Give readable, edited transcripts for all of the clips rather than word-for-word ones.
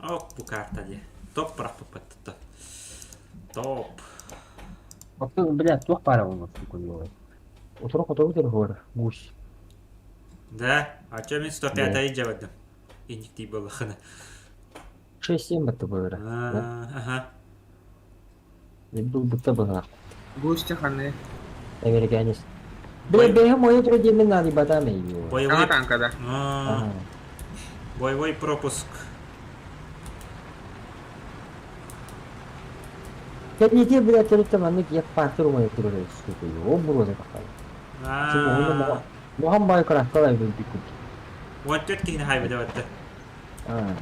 Ок, бу карта дии. Топ бырахпыппыт Топ. Оттон, блядь, туох баара буолуо сука, Утура хотугу телефон, гусь. Да, а чё мин 105 дьабардым. Инник буоллахына. 6-7 батты буолара. Ага. Был бутта быһылаах. Гусь ханы. Американец. Бля, бэйэм мою трудимин надо батам ее. Боевой... танка, да. Боевой пропуск. Кэнники, блядь, төрүттэ маннык яппааттыр умайы турар сука, о буруота таххай. Муһам бай краскалай бүлбүккүт. 14 киһини хайбыта батта. Аа,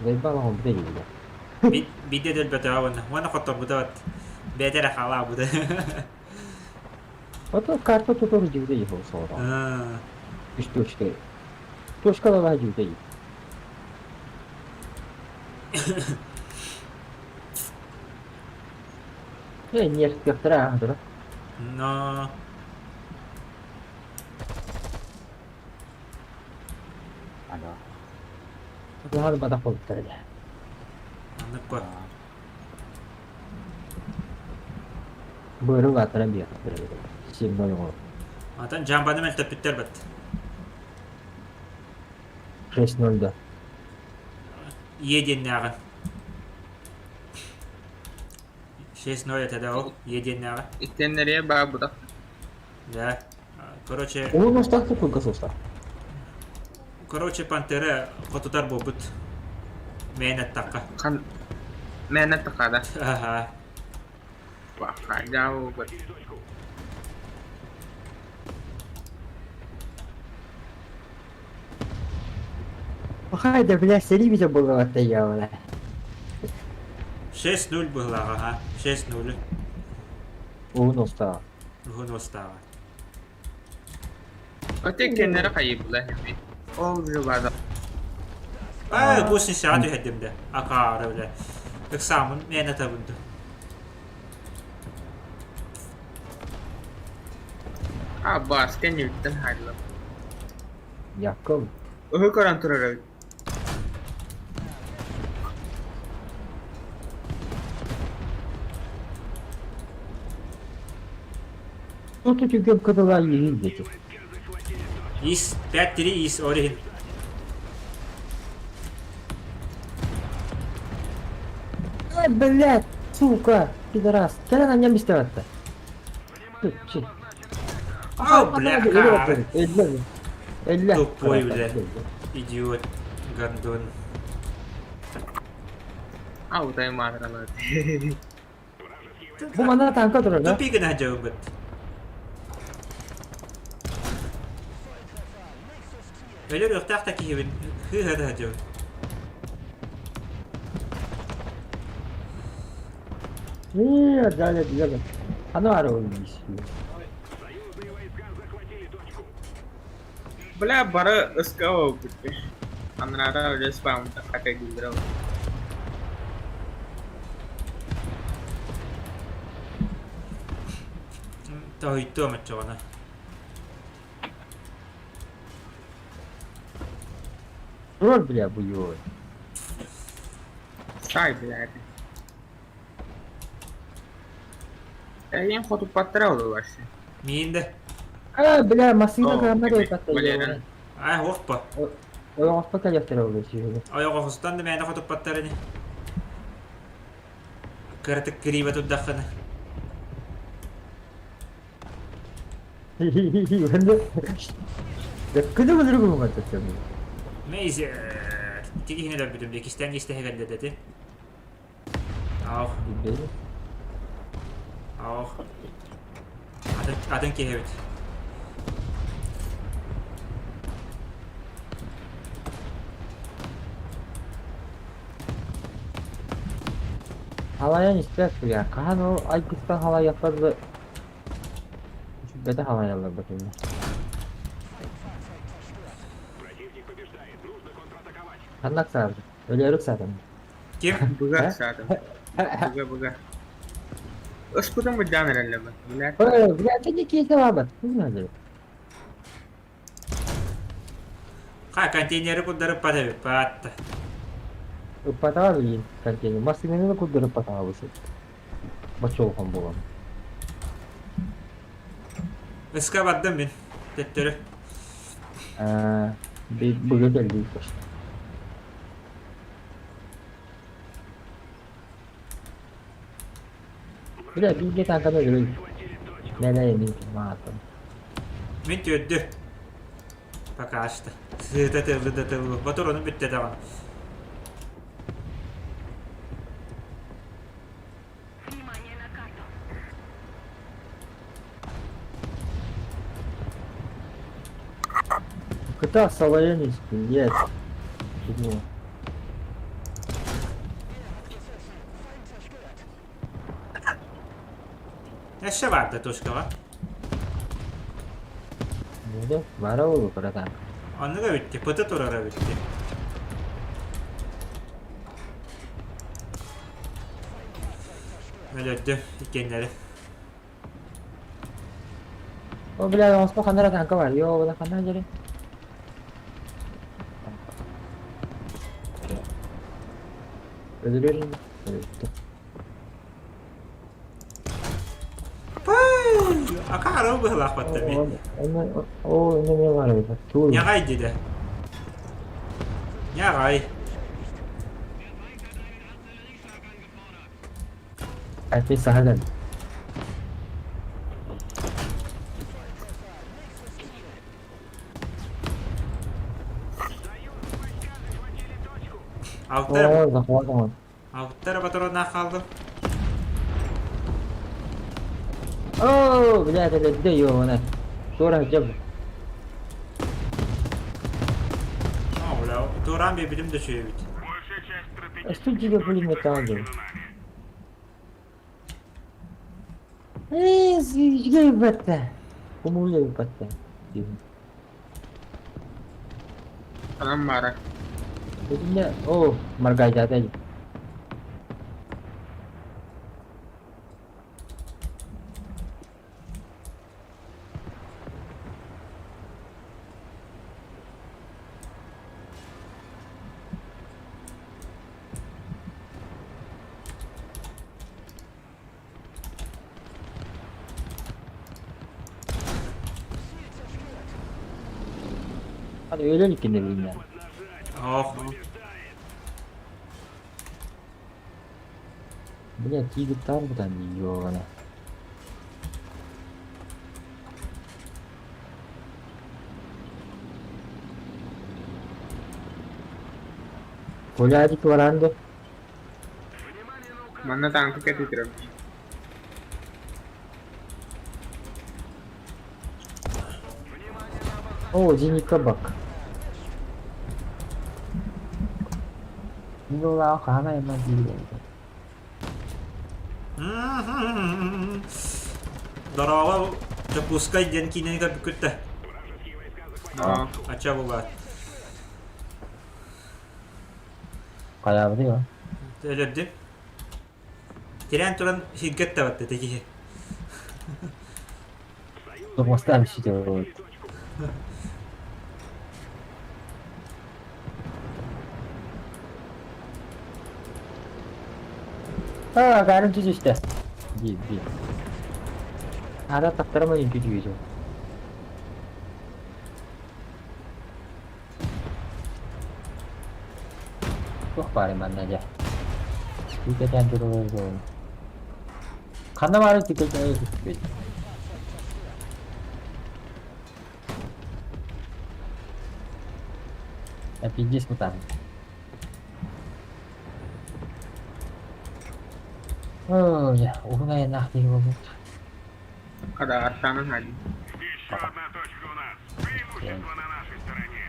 заебал он били бля. Бидде дөлбөтөҕө уонна уонна хотторбута бат. Бэйэтэ эрэ хаалаабыта. Вот карта тутор дьиҥде его соҕотох. Үс точка. Точкалара дьиҥде. Э, нервтиэхтэрэ аһатыра. Но... Алло. Наһаа батах буолбуттар этэ. Маннык куо. Быырыҥ ааттара биэхтэр эбит. 7-0 оҥорор. Атын жамбаны мөлтөппүттэр бат. 6-0 да. Е диэннээҕин. 6-0 этэ да ол Е диэннээҕи. Иккиэннэригэр баар бутах. Да. Короче... Уһун устаах кылгас устаах. Короче, Пантера хотутар буолбут. Мээн аттахха. Хан... Мээн аттахха да. Ага. Вахайдау. Хайда, бля, сэрии бүтэ буолуоҕа я 6-0 быһылааҕа, ха. 6-0. Уһун устаах. Уһун устааҕа. Оте кеннere хайыбыла Ол жылада. Аа, гусеницаҕа түһэрдим да. Акаары, бля. Ыксаамын мээнэ табынды. А, бас, кэнниттэн хайдылам. Яков. Ыһы көрөн турар эбит. Тут үтүгүм кытыла иһин дети. Ис 5-3 ис орихин. Э, блядь, сука, пидорас. Кэлэн анньан истэбэтте. О, бля, Эллэ. Эллэ. Тупой, бля. Идиот, гондон. Аутай маатыралар. Бу манна танка турар, да? Тупик гына дьабыт. Өлөр өхтөөх да киһибин хыыһа дьабыт. Нет, да, да, да. Оно оружие. Бля, бары СКО бүттү. Анараа уже спам хата гүлдүрэ. Тоһуйтуом оччоҕуна. Роль, бля, буёй. Сай, блядь. Эйин хотуппаттара олур Миин да. А, бля, массыына О, кыраммат эми, өлбөттө Валера. Ай, хуохпа. Ойоҕоспо кэлиэхтэрэ ол сүһүгү. Ойоҕоһустан да мээнэ хотуппаттар ини. Кыратык кириибэ турдаххына. Күнү күнүрү күнү Мейзер. Тигиһин өлөрбүтүм дии, кистээн кистэһэ кэллэ дэти. Аах. Аах. Атын, атын киһи эбит. Халайан испэт бля. Хаһан ол айгыстан халайахтар Бэтэ халайаллар бэтиннэ. Ханна ыксаабыт? Өлөөрү ыксаатым. Ким? Быга ыксаатым. Быга быга. Ыспытым быдьаан эрэллэбин. Блядь. Ой, блядь, это не кейсэ баабат. Не знаю. Ха, контейнеры курдарып пат эбит, паатта. Ыппатаҕа билигин контейнер. Массыынаны да курдары ыппатаҕа бу сир. Бочуолхан буолан. Ыска бардым мин. Төттөрү. Ээ, быга кэллии көстө. Бля, бииргэ танканы өлөрөй. Нэ-нэ, мин маатым. Мин түөрдү. Пока что. Сыта тыллы да тыллы. Ботур ону бүттэ даҕаны. Внимание на карту. Кыта салайан испин, нет. Думаю. Өссө баар да тушкаҕа. Ну бара ол братан. Оннук эбитти, пыты турар эбитти. Өлөрдү иккиэннэри. О, бля, оҥосто ханна эрэ танка бар. Йоо, бля, ханна дьэри? Өлөрөр өлөрдө. Пай! Акаары быһылаах батта ми. О, онно не бар эбит. Тур. Ньаҕай диде. Ньаҕай. Опять саһаган. Алта О, захватыван. алта эрэ патроннаах хааллым. О, блядь, өлөрдө ёбана. Туора сылдьабын. О, бля, туораан биэрбитим да үчүгэй эбит. Студия пулемета дуу. Ээ, үчүгэй батта. Кумуллай батта. Анам баара. Итиннэ, о, маргайдаата дии. Hadi öğlen ikindi bilmem. Ох, Бля, тигр там ёбана. Коля баранды. Манна тааҥка кэтитирэр. О, зенитка бак. Мин хаһан айаннан киирдим. Дорообо, Дьокуускай диэн киинэни көрбүккүт да? Ача буолаат. Хайаабыты ба? Өлөрдүм. Тирээн туран сиргэ табатта киһи. Тормозтаан сүтэ Аа, карын түзүстэ. Дии, дии. Ара таптарама үҥкүү түһүтү. Туох баарый манна дьэ? Тиикэтээн турар Ханна баарый тиикэтээн түспүт? Пиздец мутант. Оо, дьэ, уһун айаннаах киһи буолбут. Хадаҕаттаан аһаадым. Еще одна точка у нас. Преимущество на нашей стороне.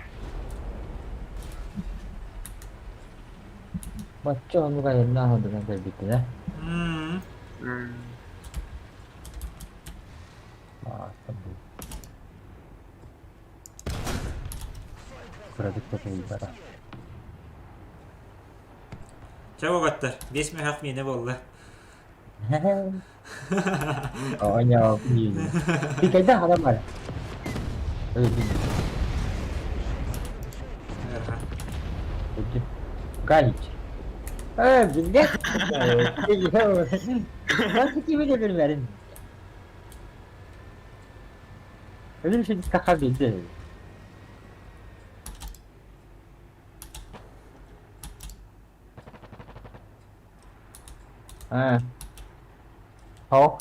Бачча оннук айаннаах ордунан кэлбиккин ээ? М. Кыратык да тулуйбата. Чэ уолаттар, биэс мөһөх миэнэ буолла. Оонньоо Пикайда ханан бар? Өлдүм. Ыарахан. Өлдүм. Галич. Э, билбэт. Nasıl kimi de bilmedim. Öyle bir şey kaka bildi. Ha.好。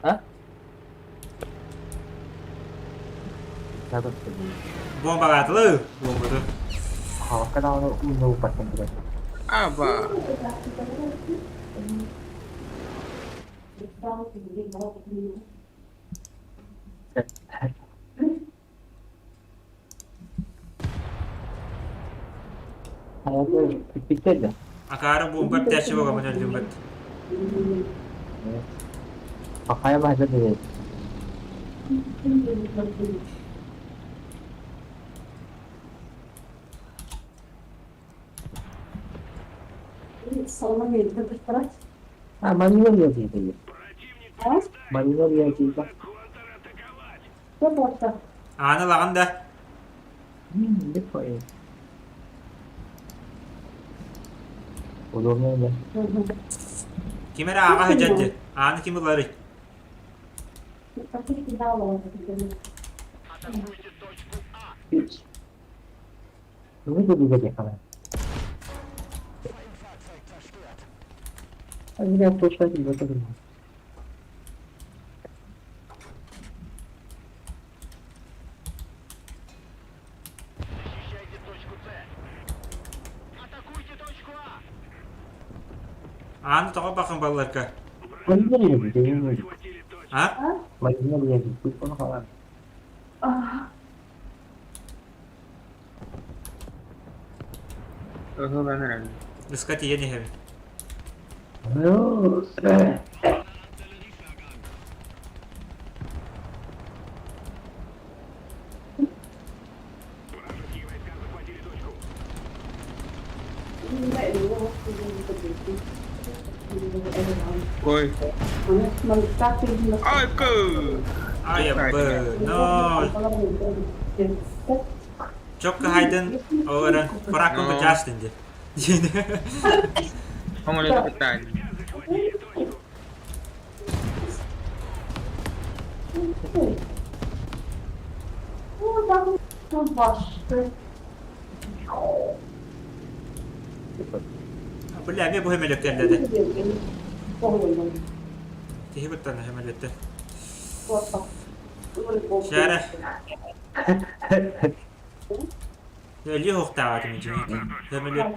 А? Бомбалаатылы. Бомбаты. Аба. Акаары бомба битээччи буоламмын өллүм быт. Kafaya başladı. А, Манила yazıydı. Манила yazıydı. Ааны ылаҕын да? Ne koyayım? Olur mu öyle? Ким эрэ ааҕа сылдьар дии. Ааны ким ыларый? Hiç. Ne dedi dedi falan. Yine точно не готовы. Ааны тоҕо бакын балларга? А? Ыһылан эрэн. Ыска тиийэн иһэбин. Ой. Ай, Айабы, ноль. Чокка хайдын олорон фракын бычаастын дии. Оҥоло кытаан. Бля, эмиэ бу сөмөлүөт кэллэ да. Киһи быттан сөмөлүөттэ. Шара. Өлүү хуохтааҕа дьиҥэ. Сөмөлүөт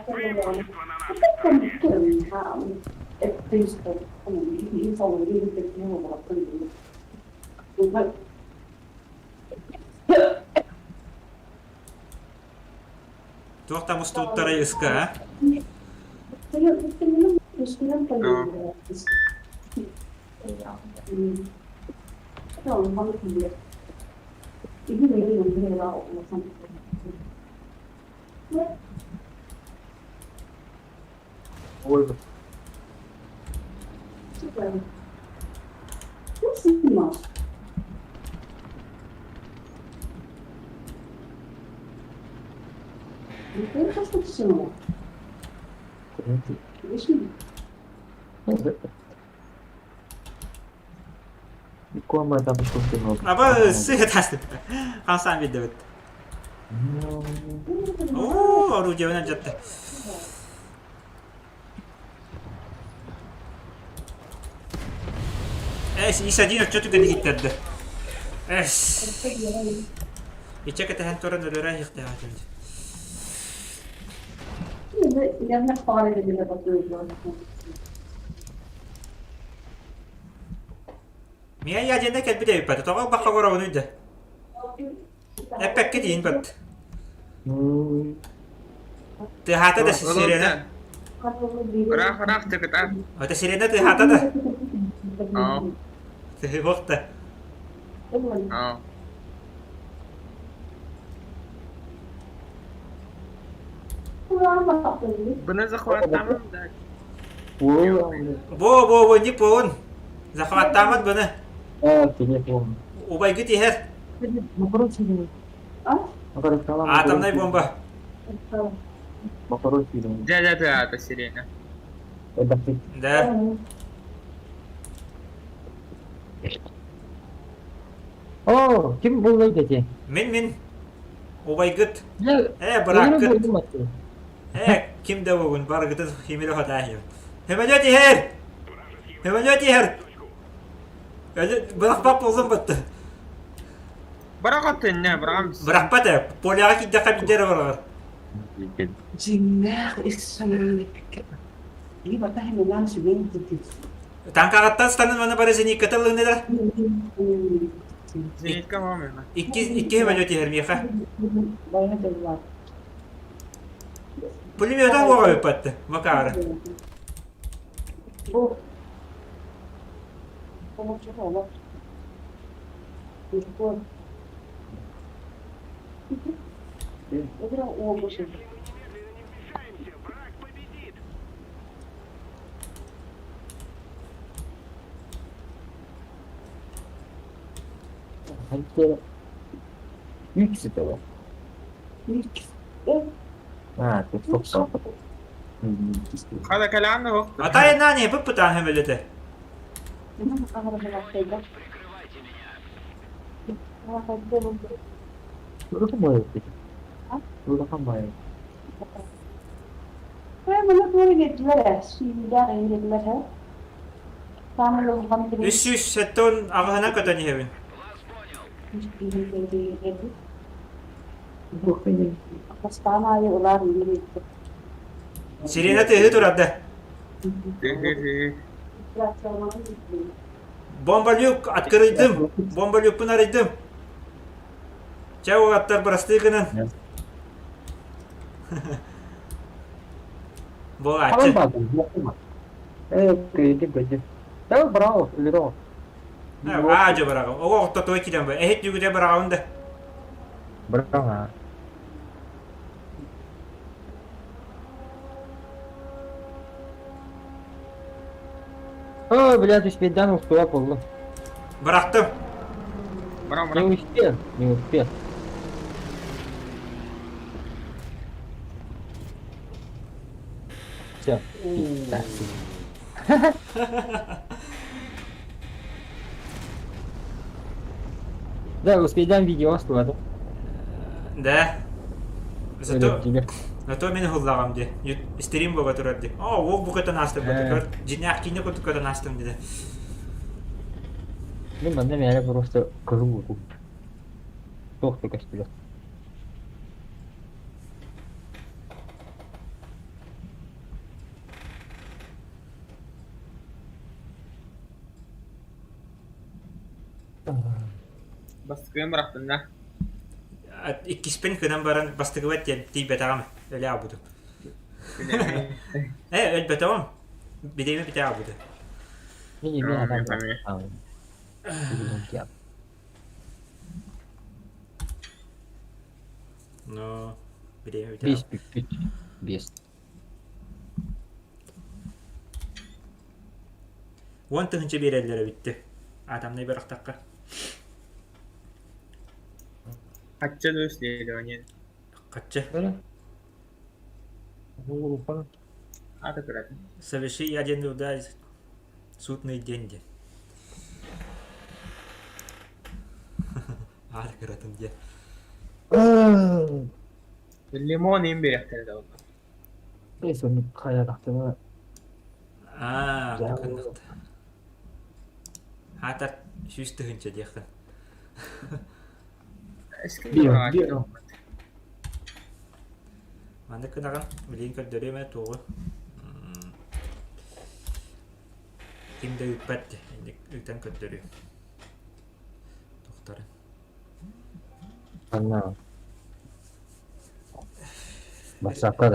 туох да мустубуттарай ыска, а? Аба сыһа тастык. Хамсаан биэрдибит. Оо, орудиебынан дьатта. Эс, ис один отчету гэнигиттэрдэ. Эс. Ичэ кэтэһэн туран өлөрө иһихтээҕитин. Мия яденна кэлбит эбиппэт. Тоҕо бакка горобунуй да. Эппэккэ тиийин бат. Тыаһаата да сирена. Ыраах ыраах тыкыта. Ата сирена тыаһаата да. Тыһыһуохта. Быны захваттамам да. Бо бо бо не пон. Захваттаамат быны. Убайгыт иһэр. Атомнай бомба. Моторун сүүрэн. Дьэ дьэ тыаата сирена. Элбэхтик. Да. О, ким буллай дети? Мин мин. Убайгыт. Бля, Э, Өлөрүм бырааккыт. буолдум аттыы. Э, ким да бугун барыгытын химире хотаахым. Хөмөлөт иһэр! Хөмөлөт иһэр! Бырахпат буоллум батты. Быраҕат иннэ, быраҕам. Бырахпат ээ. Поляҕа киирдэххэ биирдэ эрэ быраҕар. Дьиҥнээх ис санааны эппиккэ Танкаҕыттан станын маны бары зеникката ылыннылар. Зенитка мама. Икки икки хөмөлөт иһэр миэхэ. Пулемета уоҕа ыппатты, Макара. Если мы немедленно не вмешаемся, враг победит! Ханча үч того. А, ты сколько? Хада кэлэҕин да Атай нани быппытаан хөмөлөтө. Прикрывайте меня! Улахан баайы. Улахан баайы. 300 тон аҕыһынан көтөн иһэбин. Вас понял! Сирена тыаһы турарда. Бомбалюк открыйдым. Бомбалюкпун арыйдым. Чэ уолаттар бырастыы гынан. Ханан Буолааччы. баардым, Э, көйдүм, көйдүм. Да, браво, өлөрөҕүн. Аа дьэ быраҕым. Оҕо охтотуга киирэн ба. Эһит түгүтэ быраҕабын да. Браво. О, блядь, успейдан успела болду. Бырахтым. Бырам Не бырам. успел, не успел. Все. Да, успейдан видео астылады. Да. Зато Өлөттүлэр. зато мин уһуллаҕым дии. Стрим буола турар дии. Оо, уол бу көтөн аастым Э. Дьиҥнээх киинэ курдук көтөн аастым диде. Мин манна мээрэ просто кыһыл уоту. Туох да көстүбэт. Бастакыйын бырахтын да. Иккиспин кынан баран бастыгыбат диэн тиийбэтэҕим. Өлө аабытым. Э, өлбөтөҕүм. Бириэмэ бүтэ аабыта. Мин эмиэ атам. Но бириэмэ бүтэ. Биэс бүппүт. Биэс. 10 000 биэрэллэрэ бүттэ. Атомнай бырахтахха. Хачча да исследование. Хачча. Ата көрөтүн. Соверши ядерный удар судный день диэн. Аата кыратын диэн. Лимон им биэриэхтэрэ да буолла. Хайа Аа, Хаатар 100 000 диэхтэн. Биир. Маннык гынаҕын, билигин көрдөрүөм ээ туоҕу. Ким да ыыппат инник ыытан көрдөрүө. Тохторун. Анна. Бассаапка да.